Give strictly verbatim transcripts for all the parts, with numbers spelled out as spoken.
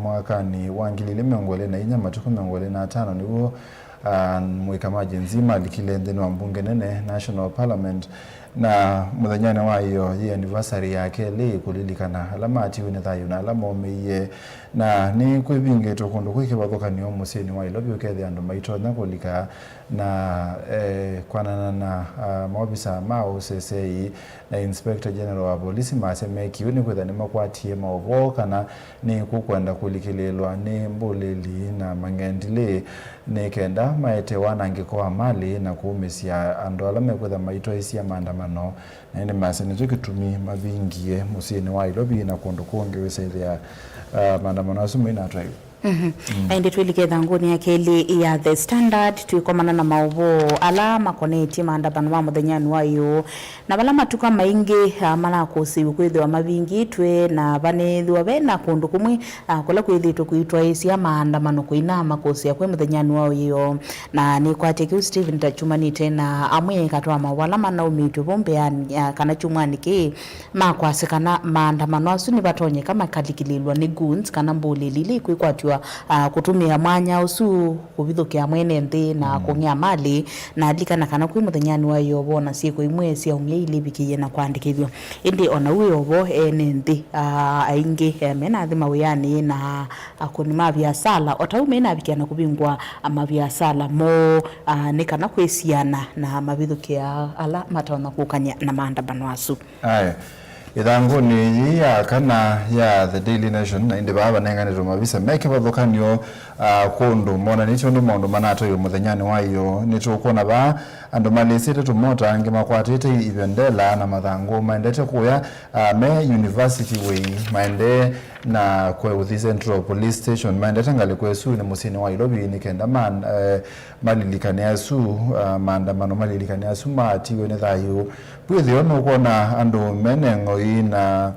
mwakanĩ wa ngili ilĩ mĩongo ĩlĩ na inya, matukũ mĩongo ĩlĩ na atano nĩw'o, ah, mũika ma Gen Z malikile nthĩnĩ wa mbunge nene, National Parliament, na mũthenyanĩ wa ĩyo yĩ anniversary ya kelĩ, kũlilikana ala matiwe nĩ thayũ na ala momĩie. Na nĩ kwĩvingĩtwe kũndũ kwĩ kĩvathũkany'o mũsyĩnĩ wa Ilovi ũkethĩa andũ maitonya kũlika na, eh, kwanana na, ah, maovisa ma ũseseĩ na Inspector General wa Volisi masya me kĩw'ũ nĩkwĩthwa nĩmakwatie maũvoo kana nĩ kũkwenda kũlikĩlĩĩlwa nĩ mbũlĩli na mang'endilĩ nĩ kenda maete wanangĩko wa malĩ na kũũmĩsya andũ ala mekwĩthwa maitwaĩsya maandamano. Na ĩndĩ masya nĩkyo kĩtumi mavingie mũsyĩnĩ wa Ilovi na kũndũ kũngĩ wĩsaĩthĩa, ah, maandamano asu mainatwaiwe. Mhm. Mm. Na ĩndĩ twĩlike ĩthangũnĩ ya kelĩ ya The Standard, twĩkomana na maũvoo ala makonetye maandamano ma mũthenyanĩ wa ĩyoo, na vala matuka maingĩ, ah, manakũsĩiwe kwĩthĩwa mavingĩtwe, na vanethĩwa ve na kũndũ kũmwe, ah, kũla kwĩthĩtwe kũitwaĩĩsya maandamano kũina makũsĩa kwĩ mũthenyanĩ wa ĩyoo. Na nĩkwatya kĩu Stephen takyumanĩte na amwe katwa maũvoo ala manaumĩtw'e vo mbĩanĩ, ah, kana kyumwanĩ kĩĩ, ma kwasya kana maandamano asu nĩvatonyeka makalikĩlĩĩlwa nĩ goons kana mbũlĩli ila ikwĩkwatw'a, ah, kũtũmĩa mwanya ũsu kũvithũkĩa mwene nthĩ na, mm, kũng'ea malĩ. Na lilikana kana kwĩ mũthenyanĩ wa ĩyoo voona syĩko imwe syaumie ilevikĩie na kũandĩkĩthw'a. Ĩndĩ o na wĩ o vo, ene nthĩ, ah, aingĩ, eh, menathi mawĩanĩ na akũni ma viasala, o ta ũu menavikĩa na kũvingũa, ah, maviasala moo, ah, nĩ kana kwĩsiana na mavithũkĩa ala matonya kũkany'a na maandamano asu. Aya, ĩthangũnĩ yĩĩ ya kana ya The Daily Nation, na ĩndĩ vaa vanenganĩtwe mavisa me kĩvathũkany'o, ah, kũndũ monanĩtye ũndũ maũndũ manatwaiwe mũthenyanĩ wa ĩyoo. Nĩtũkwona vaa andũ malĩsĩte tũmota, angĩ makwatĩte ivendela na mathangũ maendete kũya, ah, me University Way, maendee na kũthi Central Police Station, maendete ngalĩko ĩsu nĩ mũsyĩnĩ wa Ilovi nĩ kenda man-, eh, malilikane asu, ah, maandamano malilikane asu maatiwe nĩ thayũ. Wĩthĩo nũkwona andũ mene ng'oi na,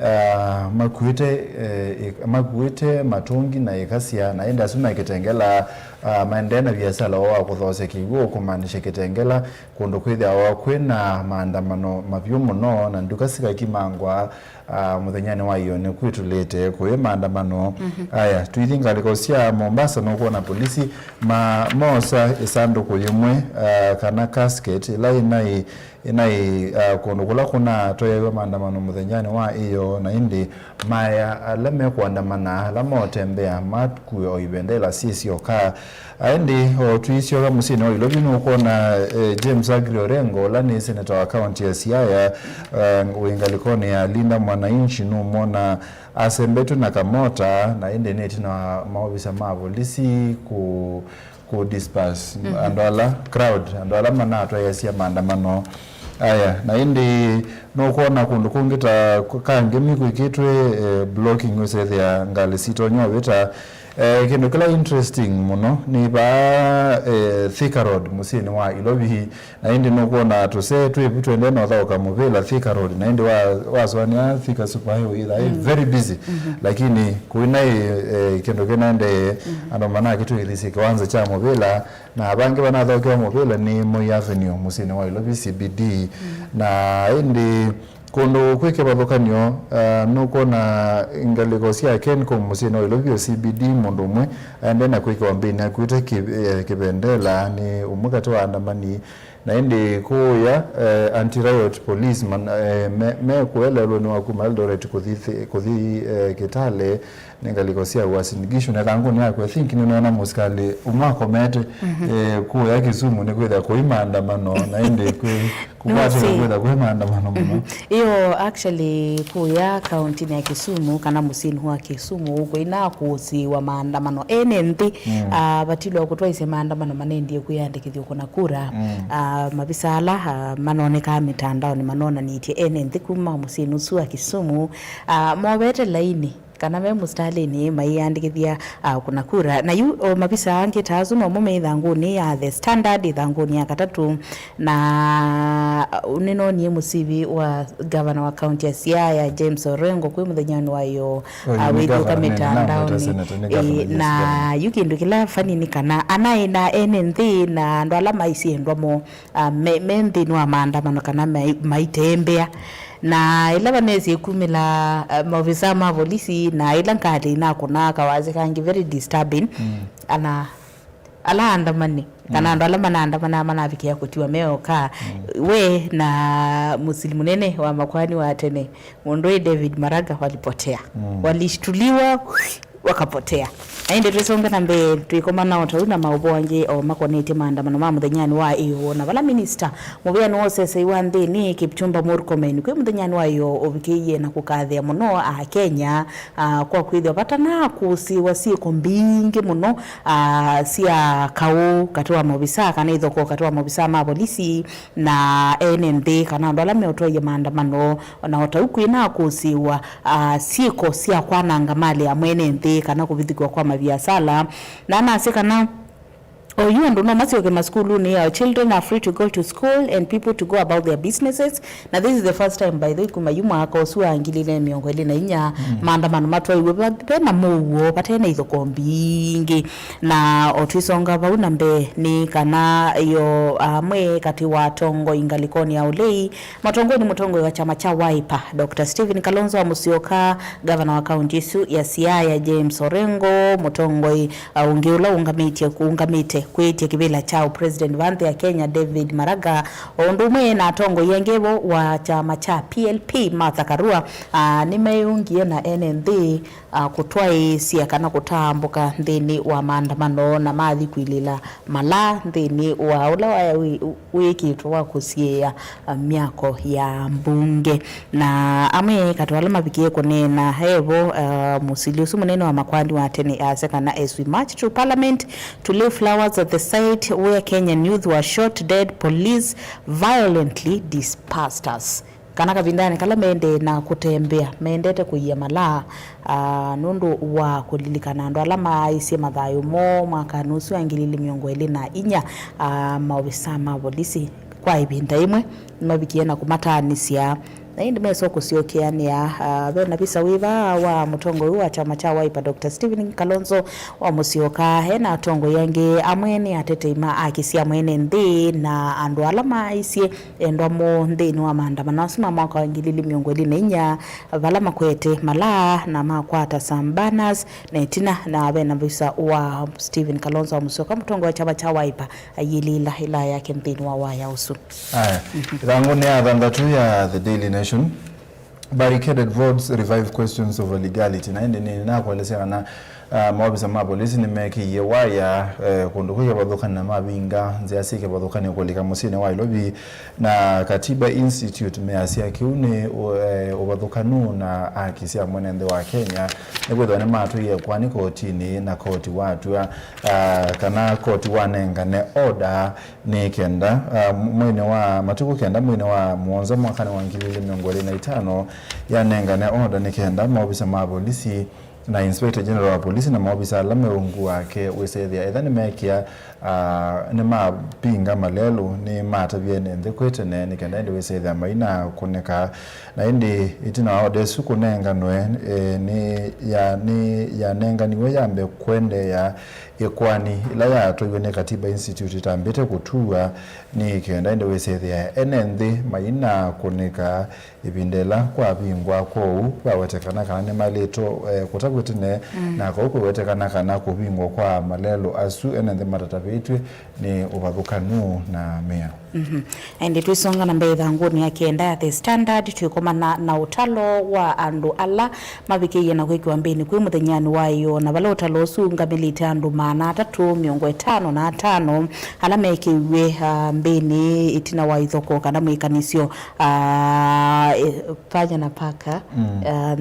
ah, makuĩte, eh, ĩk-, makuĩte matũngi na ĩkasya, na ĩndĩ asu me kĩtengela, ah, maendee na viasala woo wa kũthoosya kĩw'ũ, kũmaanisha kĩtengela, kũndũ kwĩthĩawa kwĩ na maandamano mavyũ mũno, na nduka sikakimangwa, ah, mũthenyanĩ wa ĩyoo nĩkwĩtũlĩte kũĩ maandamano. Mhm. Aya, tũithi ngalĩko sya Mombasa, nũkwona polisi ma-, moosa ĩsandũkũ yĩmwe, ah, kana casket, ĩla ĩnaĩ, ĩnaĩ, ah, kũndũ kũla kũnatwaĩawa maandamano mũthenyanĩ wa ĩyoo, na ĩndĩ maya ala mekũandamana, ala motembea, makue o ivendela syĩ syoka. Ĩndĩ o tũisyoka mũsyĩnĩ wa Ilovi, nũkwona, eh, James Aggrey Orengo, ũla nĩ seneta wa kaunti ya Siaya, eh, wĩ ngalĩkonĩ ya Linda Mwananchi, nũmwona asembetwe na kamota, na ĩndĩ nĩ ĩtina wa maovisa ma volisi kũ-, kũ disperse, mhm, andũ ala, crowd, andũ ala manatwaĩasya maandamano aya. Na ĩndĩ nũkwona kũndũ kũngĩ ta kangemi kwĩkĩtwe, eh, blocking, ũsethĩa ngalĩ sitonya ũvĩta. Eh, kĩndũ kĩla interesting mũno nĩ vaa, eh, Thika Road mũsyĩnĩ wa Ilovi, na ĩndĩ nũkwona tũsee twĩ vu twendee na ũthaũka mũvĩla Thika Road, na ĩndĩ wa-, wasũanĩa Thika Superhighway ĩthaa ĩ, mm, very busy, mhm, lakini kũinaĩ, eh, kĩndũ kĩnaendee, mhm, andũ manakĩtw'ĩkĩthisye kĩwanza kya mũvĩla, na vangĩ vanathaũkĩwa mũvĩla nĩ Moi Avenue mũsyĩnĩ wa Ilovi C B D, mm, na ĩndĩ kũndũ kwĩ kĩvathũkany'o, ah, nũkwona ngalĩko sya Kencom mũsyĩnĩ wa Ilovi o C B D, mũndũ ũmwe aendee na kwĩkĩwa mbĩnĩ akuĩte kĩ-, eh, kĩvendela, nĩ ũmwe katĩ wa andamani. Na ĩndĩ kũũya, eh, anti-riot police man-, eh, me, mekũeleelw'a nĩ wa kuma Eldoret kũthi thi-, kũthi, eh, Kitale, nĩ ngalĩko sya Uasin Gishu, na ĩthangũnĩ yaku, I think nĩnoona mũsikalĩ ũmwe akomete, mhm, eh, kũũya Kisumu nĩkwĩthĩa kũi maandamano, na ĩndĩ kwĩ, kũkwatĩwe kwĩthĩa kwĩ maandamano mũno. Mhm. Ĩyo, actually, kũũya kauntinĩ ya Kisumu, kana mũsyĩnĩ wa Kisumu, kũina kũsĩĩwa maandamano. Ene nthĩ, mm, ah, vatilwa kũtwaĩsya maandamano manendie kwĩyandĩkĩthya kũna kura. Mm. Ah, mavisa ala, ah, manonekaa mĩtandaonĩ manonanĩtye ene nthĩ kuma mũsyĩnĩ ũsu wa Kisumu, ah, movete laini kana me mũsitalĩnĩ maiandĩkĩthya, ah, kũna kura. Na yu, o, mavisa angĩ ta asu nomo me ĩthangũnĩ ya The Standard, ĩthangũnĩ ya katatũ, na, ah, nĩnonie mũsivi wa gavana wa kaunti ya Siaya, James Orengo, kwĩ mũthenyanĩ wa ĩyoo, oh, ah, wĩthyũka mĩtandaonĩ. Ĩĩ, na yu kĩndũ kĩla funny nĩ kana anaĩ na ene nthĩ na andũ ala maisye endwa moo, ah, me, me nthĩnĩ wa maandamano kana mai-, maitembea. Na ĩla vanesie kumĩla, uh, maovisa ma volisi, na ĩla ngalĩ inakũnaa kawasĩ kangĩ very disturbing, mm, ana ala andamani, kana, mm, andũ ala manaandamanaa manavikĩa kũtiwa meoka, mm, we na mũsili mũnene wa makwani wa tene, mũndũ ĩ David Maraga walipotea. Mm. Walishtuliwa, wakapotea. Na ĩndĩ twĩsonge na mbee, twĩkomana o tau na maũvoo angĩ o makonetye maandamano ma mũthenyanĩ wa ĩũũ, na vala minista mũvĩanĩ wa ũsesei wa nthĩnĩ, Kipchumba Murkomen, kwĩ mũthenyanĩ wa ĩũũ ũvikĩie na kũkathĩa mũno Akenya, ah, kwa kwĩthĩwa vatanakũsĩĩwa syĩko mbingĩ mũno, ah, sya kaũ katĩ wa maovisa, kana ithokoo katĩ wa maovisa ma volisi na ene nthĩ, kana andũ ala meũtwaie maandamano, na o tau kwĩnakũsĩĩwa, ah, syĩko sya kwananga malĩ ya mwene nthĩ, kana kũvithũkĩwa kwa maviasala. Na anasya kana oyu andũ no masyoke masukulunĩ, our children are free to go to school and people to go about their businesses. Na this is the first time, by the way, kuma yu mwaka ũsu wa ngili ilĩ na mĩongo ĩlĩ na inya, mm, maandamano matwaiwe va-, vena mũuo, vate na ithokoo mbingĩ. Na o twĩsonga vau na mbee, nĩ kana yo amwe katĩ wa atongoi ngalĩkonĩ ya ũlei, matongoi nĩ mũtongoi wa kyama kya Wiper, Doctor Stephen Kalonzo wa Musyoka, gavana wa kaunti ĩsu ya Siaya, James Orengo, mũtongoi, uh, ũngĩ ũla ũngamĩtye, ũngamĩte kwĩtya kĩvĩla kya ũpresident va nthĩ ya Kenya, David Maraga, o ũndũ ũmwe na atongoi angĩ vo wa kyama kya P L P, Martha Karua, uh, nĩmeũngie na ene nthĩ, uh, kũtwaĩĩsya kana kũtambũka nthĩnĩ wa maandamano na mathi kwilĩla malaa nthĩnĩ wa ũla waya wĩ-, wĩkĩtwe wa kũsiĩĩa, uh, myako ya mbunge. Na amwe katĩ wa ala mavikie kũneena evo, uh, mũsili ũsu mũnene wa makwani wa tene asya kana, as we march to parliament to lay flowers at the site where Kenyan youth were shot dead, police violently dispersed us. Kana kavindanĩ kala mendee na kũtembea, mendete kũia malaa, ah, nũndũ wa kũlilikana andũ ala maaisye mathayũ moo mwakanĩ ũsu wa ngili ilĩ mĩongo ĩlĩ na inya, ah, maovisa ma volisi kwa ĩvinda ĩmwe nĩmavikie na kũmataanĩsya. Na ĩndĩ mesa kũsyokeanĩa, ah, ve na visa wĩva wa mũtongoi ũũ wa kyama kya Wiper, Doctor Stephen Kalonzo wa Musyoka, e na atongoi angĩ amwe nĩ atetei ma aki sya mwene nthĩ na andũ ala maaisye endwa moo nthĩnĩ wa maandamano asu ma mwaka wa ngili ilĩ mĩongo ĩlĩ na inya, vala makwete malaa na makwata some banners, na ĩtina na ve na visa wa Stephen Kalonzo wa Musyoka, mũtongoi wa kyama kya Wiper, ayĩlĩĩla ĩlaa yake nthĩnĩ wa waya ũsu. Aya, ĩthangũnĩ ya thanthatũ ya The Daily Nation, barricaded roads revive questions over legality. Na ĩndĩ nĩnakwelesya kana, ah, maovisa ma polisi nĩmekĩie waya, eh, kũndũ kwĩ kĩvathũkany'o na mavinga nzĩa syĩ kĩvathũkany'o kũlika mũsyĩnĩ wa Nairobi na Katiba Institute, measya kĩu nĩ ũ-, eh, ũvathũkanu na aki sya mwene nthĩ wa Kenya, nĩkwĩthĩwa nĩmatwaie kwani kotinĩ na koti watw'a, ah, kana koti wanengane order nĩ kenda, ah, mweinĩ wa matukũ kenda mweinĩ wa mũonza mwakanĩ wa ngili ilĩ mĩongo ĩlĩ na itano, yanengane order nĩ kenda maovisa ma volisi na Inspector General wa polisi na maovisa ala me ungu wake wĩsethĩa etha nĩmekĩa, ah, nĩmapinga malelũ, nĩmatavie ene nthĩ kwĩ tene nĩ kenda ĩndĩ wĩsethĩa maina kũnĩka. Na ĩndĩ ĩtina wa order ĩsu kũnenganwe, eh, nĩ ya, nĩ yanenganiwe yambe kũendeea ĩkoani ĩla yatwaiwe nĩ Katiba Institute ĩtambĩte kũtuwa nĩ kenda ĩndĩ wĩsethĩa ene nthĩ maina kũnĩka ĩvinda ĩla kwavingwa kwoou vawetekana kana nĩmaĩlĩtwe, eh, kũtavw'a tene, mm, na kwoou kũwetekana kana kũvingwa kwa malelũ asu ene nthĩ matatavĩtw'e nĩ ũvathũkanu na mĩao. Mhm. Ĩndĩ twĩsonga na mbee ĩthangũnĩ ya kenda ya The Standard, twĩkomana na ũtalo wa andũ ala mavikĩie na kwĩkĩwa mbĩnĩ kwĩ mũthenyanĩ wa ĩyoo, na vala ũtalo ũsu ũngamĩlĩte andũ maana atatũ mĩongo ĩtano na atano ala mekĩiw'e, ah, mbĩnĩ ĩtina wa ithokoo kana mwĩkanĩsyo, ah, eh, panya na paka, mm, ah,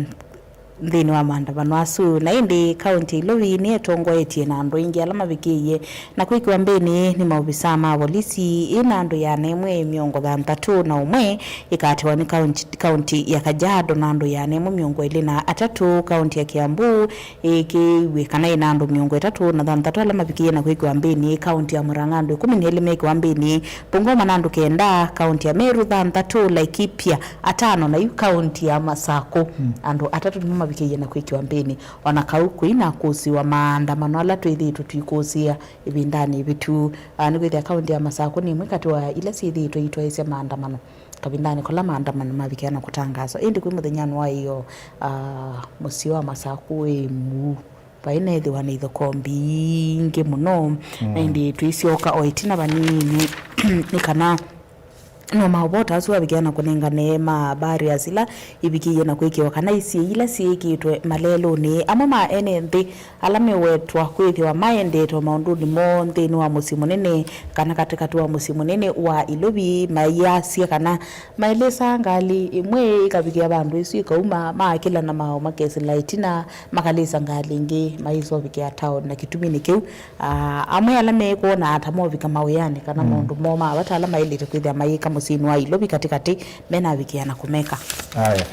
nthĩnĩ wa maandamano asu. Na ĩndĩ kaunti ya Ilovi nĩyetongoetye na andũ aingĩ ala mavikĩie na kwĩkĩwa mbĩnĩ nĩ maovisaa ma volisi, ĩ na andũ ĩana ĩmwe mĩongo thanthatũ na ũmwe ĩkatĩwa nĩ kaunti, kaunti ya Kajiado, na andũ ĩana ĩmwe mĩongo ĩlĩ na atatũ kaunti ya Kiambu ĩkĩiw'e kana ĩna andũ mĩongo ĩtatũ na thanthatũ ala mavikĩie na kwĩkĩwa mbĩnĩ. Kaunti ya Murang'a andũ ĩkũmi na elĩ mekĩwa mbĩnĩ, Bungoma na andũ kenda, kaunti ya Meru thanthatũ, Laikipia atano, na yu kaunti ya Masakũ, mm, andũ atatũ nĩmo mavikĩie na kwĩkĩwa mbĩnĩ. O na kau kũina kũsiwa maandamano ala twĩthĩĩtwe tũikũsĩĩa ĩvindanĩ ĩvĩtu, ah, nĩkwĩthĩa kaunti ya Masakũ nĩ ĩmwe katĩ wa ila syĩthĩĩtwe itwaĩsya maandamano kavindanĩ kala maandamano mavikĩa na kũtangaswa. Ĩndĩ kwĩ mũthenyanĩ wa ĩyoo, ah, mũsyĩ wa Masaku wĩ muu. Vai neethĩwa na ithokoo mbingĩ mũno. Mm. Na ĩndĩ tũisyoka o ĩtina vanini, nĩ kana no maũvoo ta asu avikĩa na kũnengane ma barriers ila ivikĩie na kwĩkĩwa, kana isyĩ ila syĩkĩtwe malelũnĩ. Amwe ma ene nthĩ ala mewetwa kwĩthĩwa maendete o maũndũnĩ moo nthĩnĩ wa mũsyĩ mũnene kana katĩkatĩ wa mũsyĩ mũnene wa Ilovi mayasya kana maĩlĩsaa ngalĩ ĩmwe ĩkavikĩa vandũ ĩsu ĩkauma, maakĩla na maaũ makesĩla ĩtina, makalĩsa ngalĩ ĩngĩ maĩsovikĩa taoni. Na kĩtuminĩ kĩu, ah, amwe ala mekwona ata movika mawĩanĩ kana, mm, maũndũ moo ma vata ala maĩlĩte kwĩthĩa mayĩka mũsyĩnĩ wa Ilovi katĩkatĩ menavikĩa na kũmeka. Aya.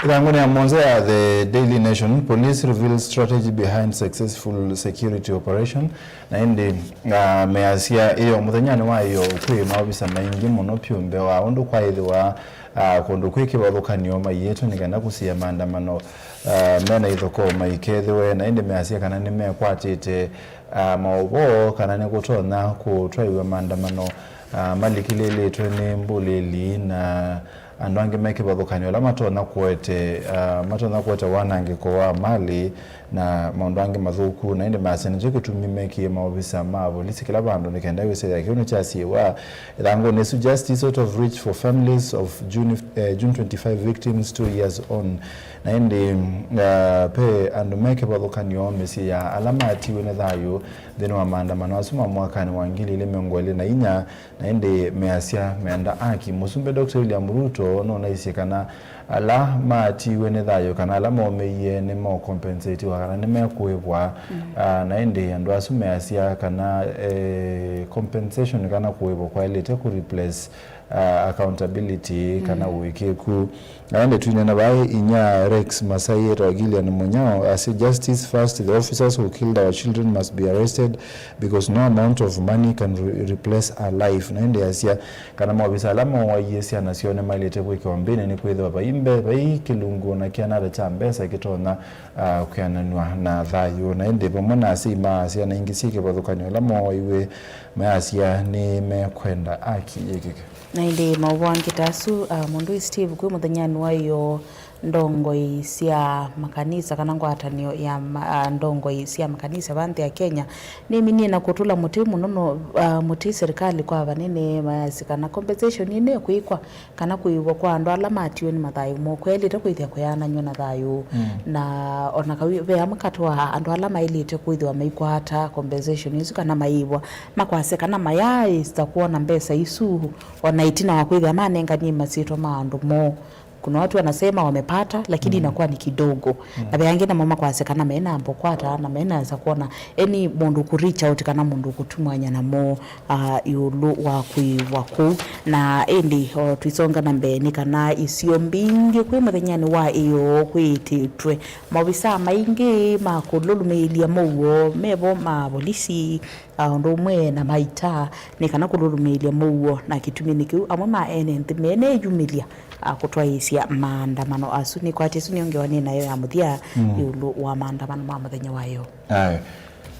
Ĩthangũnĩ ya mũonza ya The Daily Nation, Police reveals strategy behind successful security operation. Na ĩndĩ, ah, measya ĩyo mũthenyanĩ wa ĩyo kwĩ maovisa maingĩ mũno pyũ mbee wa ũndũ kwaĩthĩwa, ah, kũndũ kwĩ kĩvathũkany'o maiĩtwe nĩ kenda kũsiĩa maandamano, ah, mena ithokoo maikethĩwe. Na ĩndĩ measya kana nĩmekwatĩte, ah, maũvoo kana nĩkũtonya kũtwaĩw'a maandamano, ah, malikĩlĩlĩtwe nĩ mbũlĩli na andũ angĩ me kĩvathũkany'o ala matonya kũete, ah, matonya kũete wanangĩko wa malĩ na maũndũ angĩ mathũku. Na ĩndĩ measya nĩkyo kĩtumi mekie maovisa ma volisi kĩla vandũ nĩ kenda wĩsĩthĩa kĩu nĩkyasiĩwa. Ĩthangũnĩ ĩsu, Justice out of reach for families of June, eh, June twenty-five victims two years on. Na ĩndĩ, ah, ve andũ me kĩvathũkany'o mĩsyĩ ya ala matiwe nĩ thayũ nthĩnĩ wa maandamano asu ma mwakanĩ wa ngili ilĩ mĩongo ĩlĩ na inya. Na ĩndĩ measya meenda aki. Mũsumbĩ Doctor William Ruto nũnaisye kana ala maatiiwe nĩ thayũ kana ala momĩie nĩmeũkompensatiwa kana nĩmekũĩvwa. Mm. Ah, na ĩndĩ andũ asu measya kana, eh, compensation kana kũĩvwa kwaĩlĩte kũ replace, ah, accountability kana, mm, ũĩkĩĩku. Na ĩndĩ twĩneena vaa inya Rex Masai etawa Gillian Munyao asya, "Justice first, the officers who killed our children must be arrested because no amount of money can re- replace a life." Na ĩndĩ asya kana maovisa ala mooaie syana syoo nĩmaĩlĩte kwĩkĩwa mbĩnĩ nĩkwĩthĩwa vai mbe- vai kĩlungu ona kĩana ata kya mbesa kĩtonya, ah, kwĩananw'a na thayũ. Na ĩndĩ vamwe na asyai ma syana ingĩ syĩ kĩvathũkany'o ala mooaiwe mayasya nĩmekwenda aki yĩkĩke. Na ĩndĩ maũvoo angĩ ta asu, ah, mũndũ wĩ Steve kwĩ mũthenyanĩ wa ĩyoo, ndongoi sya makanisa kana ngwatanĩo ya ma- ah, ndongoi sya makanisa va nthĩ ya Kenya nĩminie na kũtũla mũtĩ mũno no, ah, mũtĩ serikali kwa vanene mayasya kana compensation ĩnekwĩkwa kana kũĩvwa kwa andũ ala matiwe nĩ mathayũ moo kwaĩlĩte kwĩthĩa kũyaananw'a na thayũ. Mm. Na ona kau ve amwe katĩ wa andũ ala maĩlĩte kwĩthĩwa maikwata compensation ĩsu kana maĩvwa makwasya kana mayaaĩsa kwona mbesa isu ona ĩtina wa kwĩthĩa manenganie masyĩtwa ma andũ moo. Kuna watu wanasema wamepata, lakini, mm, inakuwa ni kidogo. Mm. Na ve angĩ namo makwasya kana mena mbokwata na menaweza kuona any mũndũ ku reach out kana mũndũ kũtumwanya namo, ah, ĩũlũ wa kwĩw'a kũu. Na ĩndĩ o twisonga na mbee nĩ kana isio mbingĩ kwĩ mũthenyanĩ wa ĩyoo kwĩtĩtwe maovisa maingĩ ma kũlũlũmĩĩlya mũuo mevo ma volisi, ah, ũndũ ũmwe na maita nĩ kana kũlũlũmĩĩlya mũuo. Na kĩtumi nĩ kĩu amwe ma ene nthĩ meneyumĩlya, ah, kũtwaĩĩsya maandamano asu. Nĩkwatĩ ĩsu nĩyo ngewa nĩ nayo ya mũthya, mm, ĩũlũ wa maandamano ma mũthenya wa ĩyoo. Aye.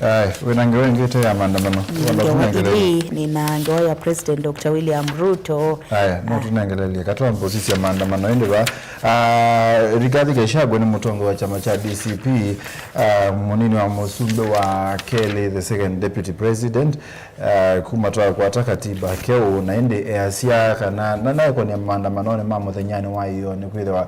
Aye, wĩna ngewa ĩngĩ ĩte ya maandamano? Mm, ngewa ĩlĩ, nĩna ngewa ya President Doctor William Ruto. Aya, no, ah, tũnengelelie katwambũsisya maandamano ĩndĩ va. Ah, Rigathi Gachagua nĩ mũtongoi wa kyama kya D C P, ah, mũnini wa mũsumbĩ wa kelĩ, the second deputy president, ah, kuma twakwata katiba keũ, na ĩndĩ easya kana na naĩkũnĩa maandamanonĩ ma mũthenyanĩ wa ĩyoo nĩkwĩthĩwa,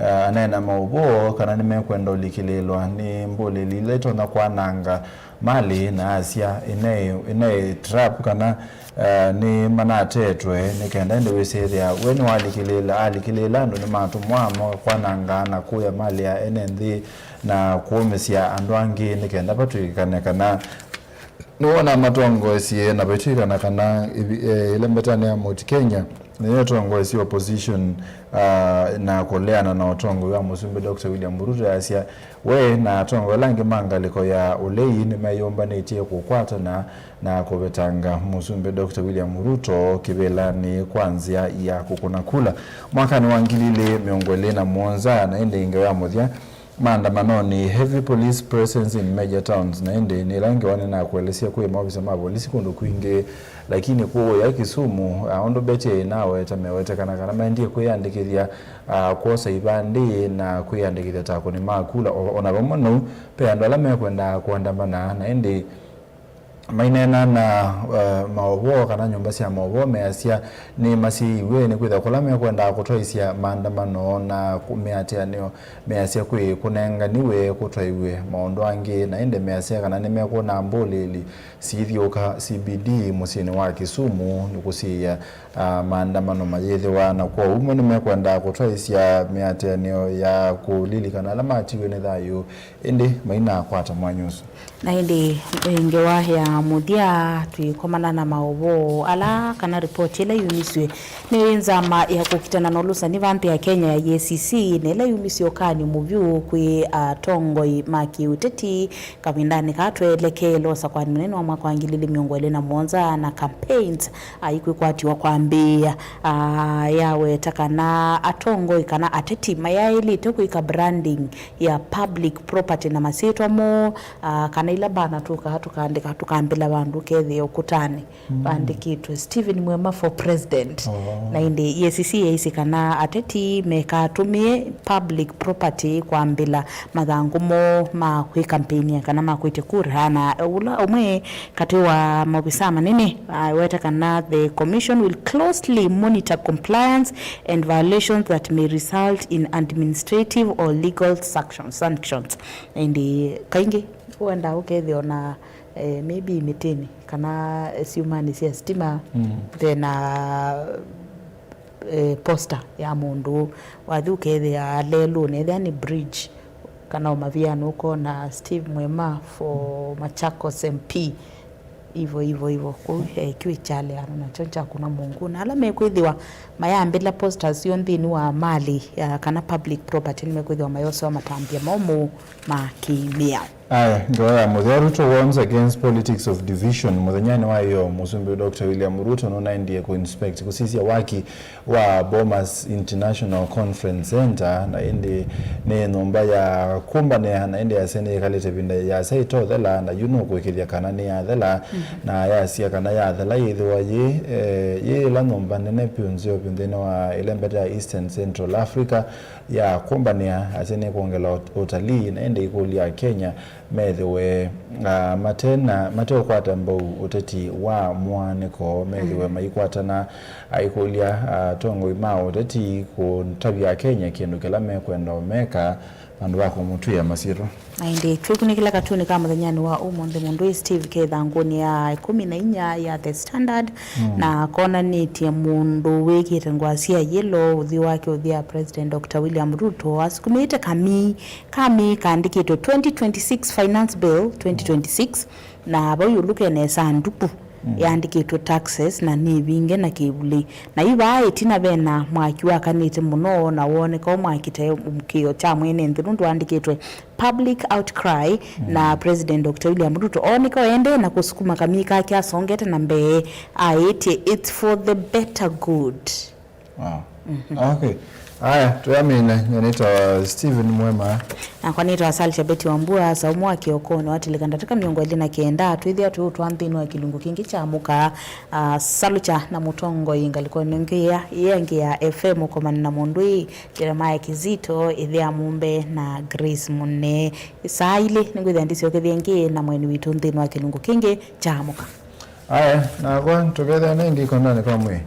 ah, aneena maũvoo kana nĩmekwenda ũlikĩlĩĩlwa nĩ mbũlĩli ila itonya kwananga malĩ, na asya ĩnaĩ, ĩnaĩ trap kana, eh, nĩ manatetwe nĩ kenda ĩndĩ wĩsĩthĩa we nĩwalikĩlĩĩla, alikĩlĩĩla andũ nĩmatũmwa mo kwananga na kũya malĩ ya ene nthĩ na kũũmĩsya andũ angĩ nĩ kenda vatw'ĩkĩkane kana nĩwona matongoesye na vaitw'ĩkana kana ĩvi- eh, ĩlembetanĩ ya Mount Kenya nĩyetongoesye opposition, ah, na kũleana na ũtongoi wa mũsumbĩ Doctor William Ruto, yasya we na atongoi ala angĩ ma ngalĩko ya ũlei nĩmeyũmbanĩtye kũkwatana na kũvetanga mũsumbĩ Doctor William Ruto kĩvĩlanĩ kwa nzĩa ya kũkũna kula mwakanĩ wa ngili ilĩ mĩongo ĩlĩ na mũonza. Na ĩndĩ ngewa ya mũthya Maandamanonĩ, heavy police presence in major towns, na ĩndĩ nĩ ĩla ngewa nĩnakũelesya kwĩ maovisa ma volisi kũndũ kwingĩ, lakini kũũya Kisumu, a, ũndũ Betty ainaweta, mewetekana kana maendie kwĩyandĩkĩthya, a, kwosa ivandĩ na kwĩyandĩkĩthya ta akũni ma kula. O, o na vamwe nou, ve andũ ala mekwendaa kũandamana, na ĩndĩ maineena na, eh, maũvoo kana nyũmba sya maũvoo measya nĩmasyaiwe nĩkwĩthĩwa kũla mekwendaa kũtwaĩsya maandamano na kũ-, mĩatĩanĩo, measya kwĩ kũnenganiwe kũtwaiwe maũndũ angĩ, na ĩndĩ measya kana nĩmekwona mbũlĩĩli siithyũũka C B D mũsyĩnĩ wa Kisumu nĩkũsiĩĩa, ah, maandamano mayĩthĩwa. Na kwoou mo nĩmekwendaa kũtwaĩsya mĩatĩanĩo ya kũlilikana ala matiwe nĩ thayũ, ĩndĩ mainakwata mwanya ũsu. Na ĩndĩ, eh, ngewa ya mũthya twĩkomana na maũvoo ala kana ripoti ĩla yumisw'e nĩ nzama ya kũkitana na ũlũsani va nthĩ ya Kenya ya E A C C, na ĩla yumisye ũkany'o mũvyũ kwĩ atongoi ma kĩũteti kavindanĩ kaa tweelekeele ũsakũani mũnene wa mwaka wa ngili ili mĩongo ĩlĩ na mũonza na campaigns, ah, ikwĩkwatiwa kwambĩĩa, ah, yaweta kana atongoi kana ateti mayaĩlĩte kwĩka branding ya public property na masyĩtwa moo, ah, kana ila mbana tũkaa tũkaandĩka, tũkambĩla vandũ ũkethĩa ũkũtanĩ, mm, vandĩkĩtwe Stephen Mwema for President. Oh. Na ĩndĩ E A C C yaisye kana ateti mekatũmĩe public property kwambĩla mathangũ moo ma kwĩkampenia kana ma kwĩtya kura. Na ũla ũmwe katĩ wa maovisaa manene, ah, weta kana the commission will closely monitor compliance and violations that may result in administrative or legal sanctions, sanctions. Na ĩndĩ kaingĩ wenda ũkethĩa ona, eh, maybe mĩtĩnĩ kana syumanĩ sya sitima, mm, vena, eh, poster ya mũndũ, wathi ũkethĩa lelũnĩ, ethĩa nĩ bridge kana o mavianĩ ũkona Steve Mwema for Machakos M P, ivo ivo ivo. Kũu ekiwe kyaleano nakyo nkyakũna mũngũ. Na ala mekwĩthĩwa mayambĩla posters syo nthĩnĩ wa mali ya kana public property nĩmekwĩthĩwa mayosewa matambya maũmũ ma kĩmĩao. Aya, ngewa ya mũthya. Ruto warns against politics of division. Mũthenyanĩ wa ĩyoo, Mũsumbĩ Doctor William Ruto nũnaendie kũ-inspect, kũsisya waki wa Bomas International Conference Center, na ĩndĩ nĩ nyũmba ya kũmbanĩa, na ĩndĩ yasya nĩyĩkalĩte ĩvinda yasa ĩtothela, na yu nũkũĩkĩthya kana nĩyathela, mhm, na yasya kana yathela yĩthĩwa yĩ, eh, yĩ ĩla nyũmba nene vyũ nzeo vyũ nthĩnĩ wa ĩla ĩmbeta ya Eastern Central Africa ya kũmbanĩa, asya nĩkwongela ũt-, ũtalii, na ĩndĩ ĩkũlya Akenya methĩwe, ah, mate na, mateũkwata mbau ũteti wa mũaanĩko, methĩwe, mm, maikwatana, aikũlya, ah, atongoi ma ũteti kũtavya Akenya kĩndũ kĩla mekwenda ũmeka vandũ va kũmũtw'ĩa masyĩtwa. Na ĩndĩ twĩkunĩkĩla katuni ka mũthenyanĩ wa ũmũnthĩ, mũndũ wĩ Steve kethangũnĩ ya ĩkũmi na inya ya The Standard, mm, na konanĩtye mũndũ wĩkĩte ngũa sya yellow, ũthyũ wake ũthya President Doctor William Ruto asukumĩte kamii, kamii kaandĩkĩtwe twenty twenty-six Finance Bill twenty twenty-six, na vau ĩũlũ kena ĩsanduku, mm, yaandĩkĩtwe taxes na nĩ ĩvinge na kĩvulĩ. Na yu vaa ĩtina vena mwaki wakanĩte mũno na woneka ũmwakĩte kĩo kya mwene nthĩ nũndũ waandĩkĩtwe public outcry, mm, na President Doctor William Ruto ooneka ũendee na kũsukuma kamii kake asongete na mbee aĩtye, "It's for the better good." Wow. Mhm. Okay. Aya, tũyamina, nĩtawa Stephen Mwema. Nakwa nĩtawa Salcha Betty Wambua, saumu wa kĩokonĩ watilika ndatĩka mĩongo ĩlĩ na kenda, twĩthĩa twĩũtwa nthĩnĩ wa kĩlungu kĩngĩ kya mũka, ah, Salcha na mũtongoi ngalĩkonĩ ĩngĩ ya, ĩngĩ ya F M ũkomana na mũndũ ĩ Jeremiah Kizito, ĩthĩa Mumbe na Grace Mune. Saa ilĩ nĩngwĩthĩa ndĩsyokethya ĩngĩ na mweni witũ nthĩnĩ wa kĩlungu kĩngĩ kya mũka. Aya, nakwa tũkethĩa nĩngĩ ikondanĩ kwa mwĩĩ.